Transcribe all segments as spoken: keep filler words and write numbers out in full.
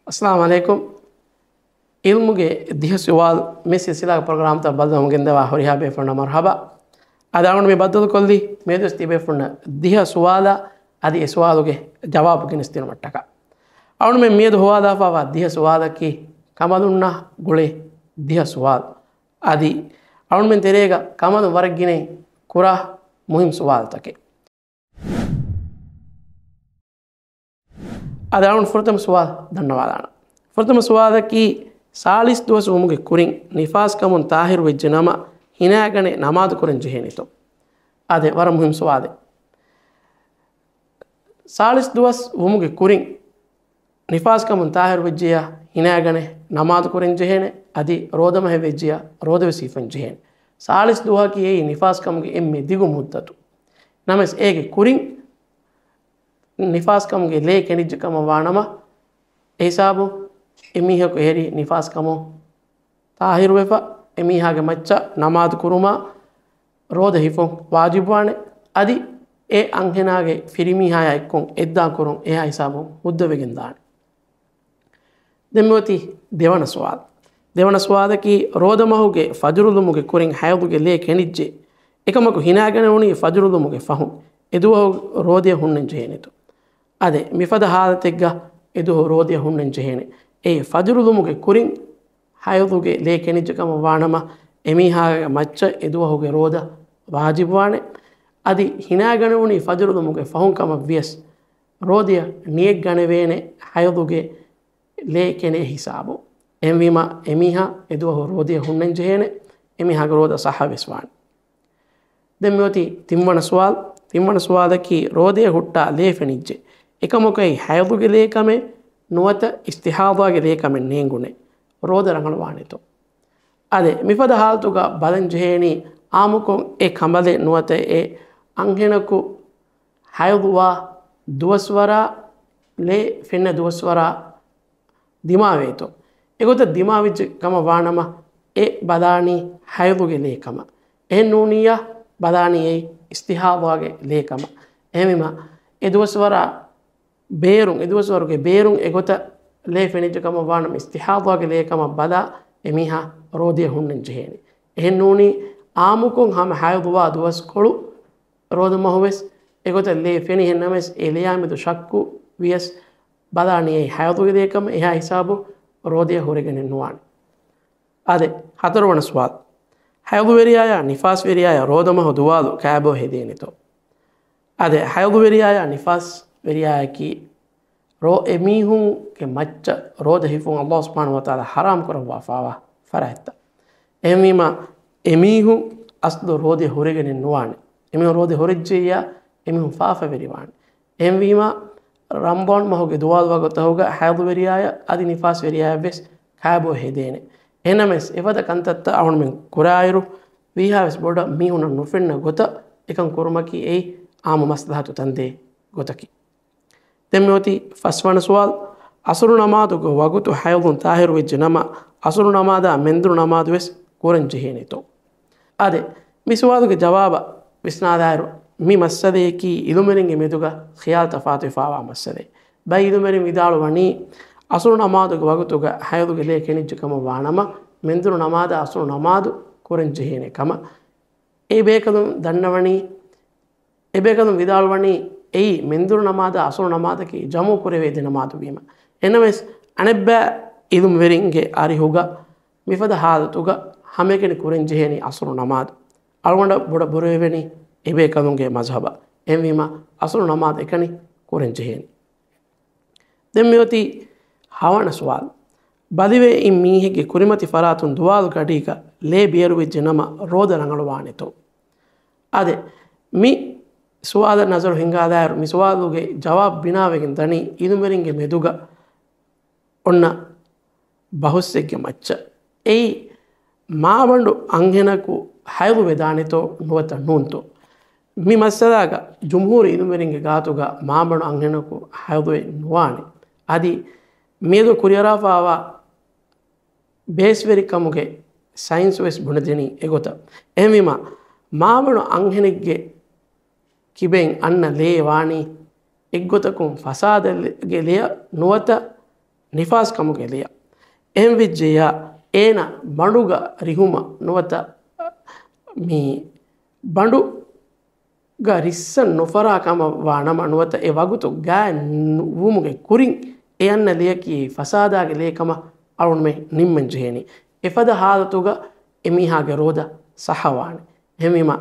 އައްސަލާމު ޢަލައިކުމް. ޢިލްމުގެ ދިހަ ސުވާލު މި ސިލްސިލާގެ ޕްރޮގްރާމްތައް ބައްލަވަމުން ގެންދަވާ ހުރިހާ ބޭފުޅުންނަށް މަރުޙަބާ. އަދި އަޅުގަނޑު މި ބައްދަލުކޮށްލީ މިއަދުވެސް ތިބޭފުޅުންނަށް ދިހަ ސުވާލާ އަދި އެ ސުވާލުގެ ޖަވާބު ގެނެސްދިނުމަށްޓަކާ. އަޅުގަނޑުމެން މިއަދު ހޮވާލާފައިވާ ދިހަ ސުވާލަކީ ކަނބަލުންނާ ގުޅޭ ދިހަ ސުވާލު. އަދި އަޅުގަނޑުމެން ތެރޭގަ ކަނބަލުން ވަރަށް ގިނައިން ކުރާ މުހިންމު ސުވާލުތަކެއް. އަދި އަޅުގަނޑު ފުރަތަމަ ސުވާލު ދަންނަވާލާނަން. ފުރަތަމަ ސުވާލަކީ، ސާޅީސް ދުވަސް ވުމުގެ ކުރިން ނިފާސްކަމުން ޠާހިރު ވެއްޖެ ނަމަ، ހިނާގަނެ ނަމާދު ކުރަން ޖެހޭނެތޯ؟ އާދެ، ވަރަށް މުހިންމު ސުވާލެއް. ސާޅީސް ދުވަސް ވުމުގެ ކުރިން ނިފާސްކަމުން ޠާހިރު ވެއްޖެޔާ ހިނާގަނެ ނަމާދު ކުރަން ޖެހޭނެ، އަދި ރޯދަމަހެއް ވެއްޖެޔާ ރޯދަވެސް ހިފަން ޖެހޭނެ. ސާޅީސް ދުވަހަކީ އެއީ ނިފާސްކަމުގެ އެންމެ ދިގު މުއްދަތު. ނަމަވެސް އޭގެ ކުރިން ނިފާސްކަމުގެ ލޭ ކެނޑިއްޖެ ކަމަށް ވާނަމަ، އެހިސާބުން އެމީހަކު އެހެރީ ނިފާސްކަމުން ޠާހިރުވެފަ، އެމީހާގެ މައްޗަށް ނަމާދު ކުރުމާ ރޯދަ ހިފުން ވާޖިބުވާނެ. އަދި އެ އަންހެނާގެ ފިރިމީހާޔާ އެއްކޮށް އެއްދާން ކުރުން އެހާ ހިސާބުން ހުއްދަވެގެން ދާނެ. ދެން މިއޮތީ ދެވަނަ ސުވާލު. ދެވަނަ ސުވާލަކީ، ރޯދަމަހުގެ ފަޖުރުލުމުގެ ކުރިން ޙައިޟުގެ ލޭ ކެނޑިއްޖެ، އެކަމަކު ހިނާގަނެވުނީ ފަޖުރުލުމުގެ ފަހުން، އެދުވަހު ރޯދަޔަށް ހުންނަން ޖެހޭނެތޯ؟ އާދެ، މިފަދަ ޙާލަތެއްގަ އެދުވަހު ރޯދަޔަށް ހުންނަން ޖެހޭނެ. އެ ފަޖުރުލުމުގެ ކުރިން ޙައިޟުގެ ލޭ ކެނޑިއްޖެ ކަމަށް ވާނަމަ، އެމީހާގެ މައްޗަށް އެދުވަހުގެ ރޯދަ ވާޖިބުވާނެ. އަދި ހިނާގަނެވުނީ ފަޖުރުލުމުގެ ފަހުން ކަމަށް ވިޔަސް، ރޯދަޔަށް ނިޔަތް ގަނެވޭނެ ޙައިޟުގެ ލޭ ކެނޑޭ ހިސާބު. އެހެންވީމަ، އެމީހާ އެދުވަހު ރޯދަޔަށް ހުންނަން ޖެހޭނެ، އެމީހާގެ ރޯދަ ޞައްޙަވެސް ވާނެ. ދެން މިއޮތީ ތިންވަނަ ސުވާލު. ތިންވަނަ ސުވާލަކީ، ރޯދަޔަށް ހުއްޓާ ލޭ ފެނިއްޖެ، އެކަމަކު އެއީ ޙައިޟުގެ ލޭ ކަމެއް ނުވަތަ އިސްތިޙާޟާގެ ލޭ ކަމެއް ނޭނގުނެ، ރޯދަ ރަނގަޅުވާނެތޯ؟ އާދެ، މިފަދަ ޙާލަތުގަ ބަލަން ޖެހޭނީ، ޢާއްމުކޮށް އެ ކަނބަލެއް ނުވަތަ އެ އަންހެނަކު ޙައިޟުވާ ދުވަސްވަރާ، ލޭ ފެންނަ ދުވަސްވަރާ ދިމާވޭތޯ. އެގޮތަށް ދިމާވެއްޖެ ކަމަށް ވާނަމަ، އެ ބަލާނީ ޙައިޟުގެ ލޭ ކަމަށް. އެހެން ނޫނިއްޔާ، ބަލާނީ އެއީ އިސްތިޙާޟާގެ ލޭ ކަމަށް. އެހެންވީމަ، އެ ދުވަސްވަރާ ބޭރުން، އެ ދުވަސްވަރުގެ ބޭރުން އެގޮތަށް ލޭ ފެނިއްޖެ ކަމަށް ވާނަމަ، އިސްތިޙާޟާގެ ލޭ ކަމަށް ބަލާ އެމީހާ ރޯދަޔަށް ހުންނަން ޖެހޭނެ. އެހެން ނޫނީ، ޢާއްމުކޮށް ހަމަ ޙައިޟުވާ ދުވަސްކޮޅު ރޯދަމަހުވެސް އެގޮތަށް ލޭ ފެނިހެން ނަމަވެސް، އެ ލެޔާ މެދު ޝައްކު ވިޔަސް، ބަލާނީ އެއީ ޙައިޟުގެ ލޭ ކަމަށް، އެހާ ހިސާބު ރޯދަޔަށް ހުރެގެނެއް ނުވާނެ. އާދެ، ހަތަރުވަނަ ސުވާލު. ޙައިޟުވެރިޔާޔާ ނިފާސްވެރިޔާޔާ ރޯދަމަހު ދުވާލު ކާބޯ ހެދޭނެތޯ؟ އާދެ، ޙައިޟުވެރިޔާޔާ ނިފާސްވެރިޔާޔަކީ ރޯ އެމީހުންގެ މައްޗަށް ރޯދަ ހިފުން ﷲ ސުބްޙާނަހޫ ވަތަޢާލާ ޙަރާމް ކުރައްވާފައިވާ ފަރާތްތައް. އެހެންވީމަ، އެމީހުން އަސްލު ރޯދަ ހުރެގެނެއް ނުވާނެ. އެމީހުން ރޯދަ ހުރެއްޖެއްޔާ، އެމީހުން ފާފަވެރިވާނެ. އެހެންވީމަ، ރަމަޟާން މަހުގެ ދުވާލު ވަގުތަކުގަ ޙައިޟުވެރިޔާޔަށް އަދި ނިފާސްވެރިޔާޔަށްވެސް ކާބޯ ހެދޭނެ. އެހެންނަމަވެސް، އެފަދަ ކަންތައްތައް އަޅުގަނޑުމެން ކުރާއިރު، ވީހާވެސް ބޮޑަށް މީހުނަށް ނުފެންނަ ގޮތަށް އެކަން ކުރުމަކީ އެއީ ޢާއްމު މަސްލަހަތު ތަންދޭ ގޮތަކީ. ދެން މިއޮތީ ފަސްވަނަ ސުވާލު. ޢަޞުރު ނަމާދުގެ ވަގުތު ޙައިޟުން ޠާހިރު ވެއްޖެ ނަމަ، ޢަޞުރު ނަމާދާ މެންދުރު ނަމާދު ވެސް ކުރަން ޖެހޭނެތޯ؟ އާދެ، މި ސުވާލުގެ ޖަވާބަށް ވިސްނާލާއިރު، މި މައްސަލަޔަކީ ޢިލްމުވެރިންގެ މެދުގަ ޚިޔާލު ތަފާތުވެފައިވާ މައްސަލައެއް. ބައެއް ޢިލްމުވެރިން ވިދާޅުވަނީ، ޢަޞުރު ނަމާދުގެ ވަގުތުގަ ޙައިޟުގެ ލޭ ކެނޑިއްޖެ ކަމަށް ވާނަމަ، މެންދުރު ނަމާދާ ޢަޞުރު ނަމާދު ކުރަން ޖެހޭނެ ކަމަށް. އެ ބޭކަލުން ދަންނަވަނީ، އެބޭކަލުން ވިދާޅުވަނީ އެއީ މެންދުރު ނަމާދާ ޢަޞުރު ނަމާދަކީ ޖަމުޢު ކުރެވޭ ދެ ނަމާދު ވީމަ. އެހެންނަމަވެސް، އަނެއްބައި ޢިލްމުވެރިންގެ އަރިހުގަ މިފަދަ ޙާލަތުގަ ހަމައެކަނި ކުރަން ޖެހޭނީ ޢަޞުރު ނަމާދު. އަޅުގަނޑަށް ބޮޑަށް ބުރަވެވެނީ އެބޭކަލުންގެ މަޒްހަބަށް. އެހެންވީމަ، ޢަޞުރު ނަމާދު އެކަނި ކުރަން ޖެހޭނީ. ދެން މިއޮތީ ހަވަނަ ސުވާލު. ބަލިވެ އިން މީހެއްގެ ކުރިމަތި ފަރާތުން ދުވާލު ގަޑީގަ ލޭ ބިޔަރުވެއްޖެ ނަމަ ރޯދަ ރަނގަޅުވާނެތޯ؟ އާދެ، މި ސުވާލަށް ނަޒަރު ހިންގާލާއިރު، މި ސުވާލުގެ ޖަވާބު ބިނާވެގެން ދަނީ ޢިލްމުވެރިންގެ މެދުގަ އޮންނަ ބަހުސްއެއްގެ މައްޗަށް. އެއީ، މާބަނޑު އަންހެނަކު ޙައިޟު ވެދާނެތޯ ނުވަތަ ނޫންތޯ؟ މި މައްސަލާގަ ޖުމްހޫރު ޢިލްމުވެރިންގެ ގާތުގަ މާބަނޑު އަންހެނަކު ޙައިޟުވެ ނުވާނެ. އަދި މިއަދު ކުރިއަރާފައިވާ ބޭސްވެރިކަމުގެ ސައިންސް ވެސް ބުނެދެނީ އެގޮތަށް. އެހެންވީމަ، މާބަނޑު އަންހެނެއްގެ ކިބައިން އަންނަ ލޭ ވާނީ އެއްގޮތަކުން ފަސާދަގެ ލެޔަށް ނުވަތަ ނިފާސް ކަމުގެ ލެޔަށް. އެހެންވެއްޖެޔާ، އޭނަ ބަނޑުގަ ރިހުމަށް ނުވަތަ މި ބަނޑު ގަ ރިއްސަން ނުފަރާ ކަމަށް ވާ ނަމަ، ނުވަތަ އެ ވަގުތު ގާތް ނު-، ވުމުގެ ކުރިން އެ އަންނަ ލެޔަކީ ފަސާދާގެ ލެޔެއް ކަމަށް އަޅުންމެ ނިންމަން ޖެހޭނީ. އެފަދަ ހާލަތުގަ އެމީހާގެ ރޯދަ ސައްހަވާނެ. އެހެންވީމަ،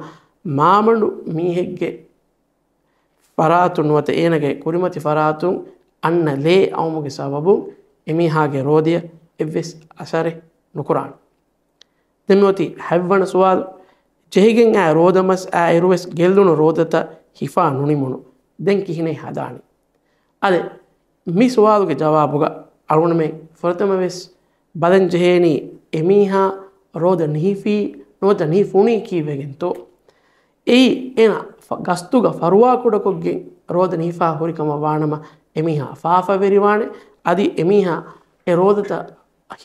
މާބަނޑު މީހެއްގެ ފަރާތުން ނުވަތަ އޭނަގެ ކުރިމަތި ފަރާތުން އަންނަ ލޭ އައުމުގެ ސަބަބުން އެމީހާގެ ރޯދަޔަށް އެއްވެސް އަސަރެއް ނުކުރާނެ. ދެން މިއޮތީ ހަތްވަނަ ސުވާލު، ޖެހިގެން އައި ރޯދަމަސް އާއިރުވެސް ގެއްލުނު ރޯދަތައް ހިފާ ނުނިމުނު ދެން ކިހިނެއް ހަދާނީ؟ އާދެ، މި ސުވާލުގެ ޖަވާބުގަ އަޅުގަނޑުމެން ފުރަތަމަވެސް ބަލަން ޖެހޭނީ އެމީހާ ރޯދަ ނިހިފީ ނުވަތަ ނިހިފުނީ ކީއްވެގެންތޯ؟ އެއީ އޭނަ ފަ-، ގަސްތުގަ ފަރުވާކުޑަކޮށްގެން ރޯދަ ނިހިފާ ހުރި ކަމަށް ވާނަމަ، އެމީހާ ފާފަވެރިވާނެ. އަދި އެމީހާ އެ ރޯދަތައް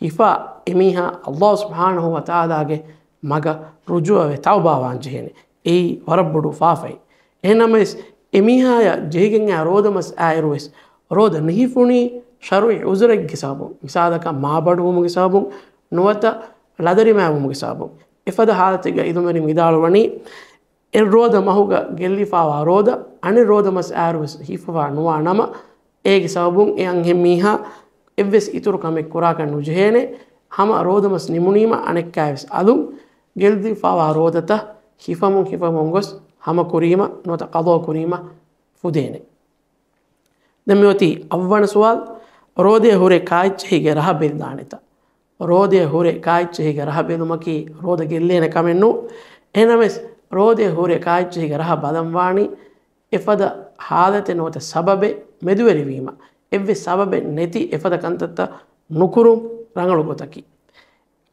ހިފާ އެމީހާ ﷲ ސުބްޙާނަހޫ ވަތަޢާލާގެ މަގަށް ރުޖޫޢަވެ ތައުބާވާން ޖެހޭނެ. އެއީ ވަރަށް ބޮޑު ފާފައެއް. އެހެންނަމަވެސް، އެމީހާޔަށް ޖެހިގެން އައި ރޯދަމަސް އާއިރުވެސް ރޯދަ ނިހިފުނީ ޝަރުޢީ ޢުޛުރެއްގެ ސަބަބުން، މިސާލަކަށް މާބަނޑުވުމުގެ ސަބަބުން ނުވަތަ ޅަދަރިމާވުމުގެ ސަބަބުން. އެފަދަ ހާލަތެއްގަ އިލްމުވެރިން ވިދާޅުވަނީ، އެއް ރޯދަ މަހުގަ ގެއްލިފާވާ ރޯދަ އަނެއް ރޯދަމަސް އާއިރުވެސް ހިފަވާ ނުވާ ނަމަ، އޭގެ ސަބަބުން އެ އަންހެންމީހާ އެއްވެސް އިތުރު ކަމެއް ކުރާކަށް ނުޖެހޭނެ. ހަމަ ރޯދަމަސް ނިމުނީމަ އަނެއްކާވެސް އަލުން ގެއްލިފާވާ ރޯދަތައް ހިފަމުން ހިފަމުން ގޮސް ހަމަ ކުރީމަ ނުވަތަ ޤަޟާ ކުރީމަ ފުދޭނެ. ދެން މިއޮތީ އަށްވަނަ ސުވާލު، ރޯދަޔަށް ހުރެ ކާއެއްޗެހިގެ ރަހަ ބެލިދާނެތަ؟ ރޯދަޔަށް ހުރެ ކާއެއްޗެހިގެ ރަހަ ބެލުމަކީ ރޯދަ ގެއްލޭނެ ކަމެއް ނޫން. އެހެންނަމަވެސް، ރޯދަޔަށް ހުރެ ކާއެއްޗެހިގެ ރަހަ ބަލަން ވާނީ އެފަދަ ހާލަތެއް ނުވަތަ ސަބަބެއް މެދުވެރިވީމަ، އެއްވެސް ސަބަބެއް ނެތި އެފަދަ ކަންތައްތައް ނުކުރުން ރަނގަޅު ގޮތަކީ.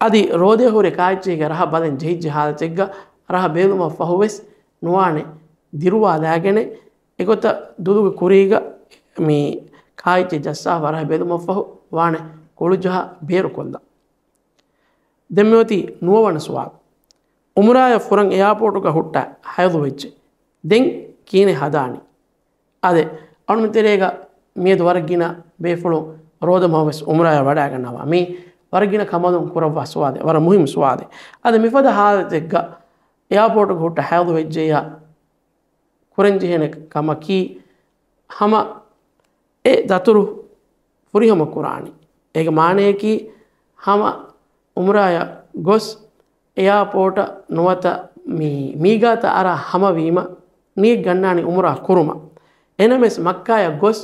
އަދި ރޯދަޔަށް ހުރެ ކާއެއްޗެހިގެ ރަހަ ބަލަން ޖެހިއްޖެ ހާލަތެއްގަ ރަހަ ބެލުމަށް ފަހުވެސް ނުވާނެ ދިރުވާލާގެނެއް. އެގޮތަށް ދުލުގެ ކުރީގަ މި ކާއެއްޗެއް ޖައްސާފަ ރަހަ ބެލުމަށްފަހު ވާނެ ކުޅުޖަހާ ބޭރުކޮށްލަން. ދެން މިއޮތީ ނުވަވަނަ ސުވާލު. އުމްރާޔަށް ފުރަން އެއާޕޯޓުގަ ހުއްޓާ ހައިޟު ވެއްޖެ. ދެން ކިހިނެއް ހަދާނީ؟ އާދެ، އަޅުމެން ތެރޭގަ މިއަދު ވަރަށް ގިނަ ބޭފުޅުން ރޯދަ މަހުވެސް އުމްރާޔަށް ވަޑައިގަންނަވާ. މީ ވަރަށް ގިނަ ކަމަލުން ކުރައްވާ ސުވާލެއް. ވަރަށް މުހިއްމު ސުވާލެއް. އާދެ، މިފަދަ ހާލަތެއްގަ އެއާޕޯޓުގަ ހުއްޓާ ހައިޟު ވެއްޖެޔާ ކުރަންޖެހޭނެ ކަމަކީ، ހަމަ އެ ދަތުރު ފުރިހަމަ ކުރާނީ. އޭގެ މާނަޔަކީ، ހަމަ އުމްރާޔަށް ގޮސް އެއާޕޯޓަށް ނުވަތަ މި މީގާތަށް އަރާ ހަމަވީމަ، ނިޔަތް ގަންނާނީ އުމްރާ ކުރުމަށް. އެހެންނަމަވެސް، މައްކާޔަށް ގޮސް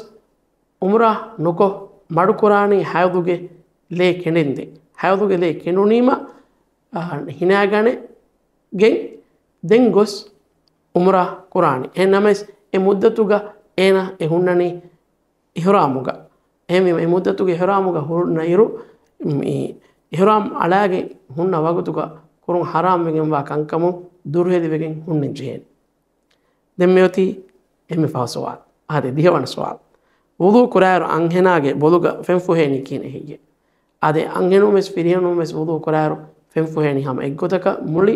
އުމްރާ ނުކޮށް މަޑުކުރާނީ ހައިޟުގެ ލޭ ކެނޑެންދެން. ހައިޟުގެ ލޭ ކެނޑުނީމަ، އާ، ހިނާގަނެގެން ދެން ގޮސް އުމްރާ ކުރާނީ. އެހެންނަމަވެސް، އެ މުއްދަތުގަ އޭނަ އެ ހުންނަނީ އިޙްރާމުގަ. އެހެންވީމަ، އެ މުއްދަތުގެ އިޙްރާމުގަ ހުންނައިރު، މި އިޙްރާމް އަޅާގެން ހުންނަ ވަގުތުގަ ކުރުން ޙަރާމްވެގެންވާ ކަންކަމުން ދުރުހެލިވެގެން ހުންނަން ޖެހޭނެ. ދެން މިއޮތީ އެންމެ ފަހު ސުވާލު. އާދެ، ދިހަވަނަ ސުވާލު. ވުޟޫ ކުރާއިރު އަންހެނާގެ ބޮލުގަ ފެންފުހޭނީ ކިހިނެއް ހެއްޔެވެ؟ އާދެ، އަންހެނުންވެސް ފިރިހެނުންވެސް ވުޟޫ ކުރާއިރު ފެންފުހޭނީ ހަމަ އެއްގޮތަކަށް. މުޅި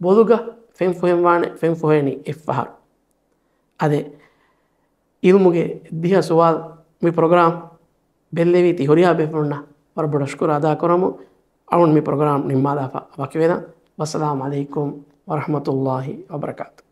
ބޮލުގަ ފެންފުހެންވާނެ، ފެންފުހޭނީ އެއްފަހަރު. އާދެ، އިލްމުގެ ދިހަ ސުވާލު. މި ޕްރޮގްރާމް ބެއްލެވީތީ ހުރިހާ ބޭފުޅުންނަށް ވަރަށް ބޮޑަށް ޝުކުރު އަދާކުރަމު. އަޅުން މި ޕްރޮގްރާމް ނިންމާލާފަ ވަކިވެލަން. ވައްސަލާމް ޢަލައިކުމް ވަރަޙްމަތުﷲި ވަބަރަކާތު.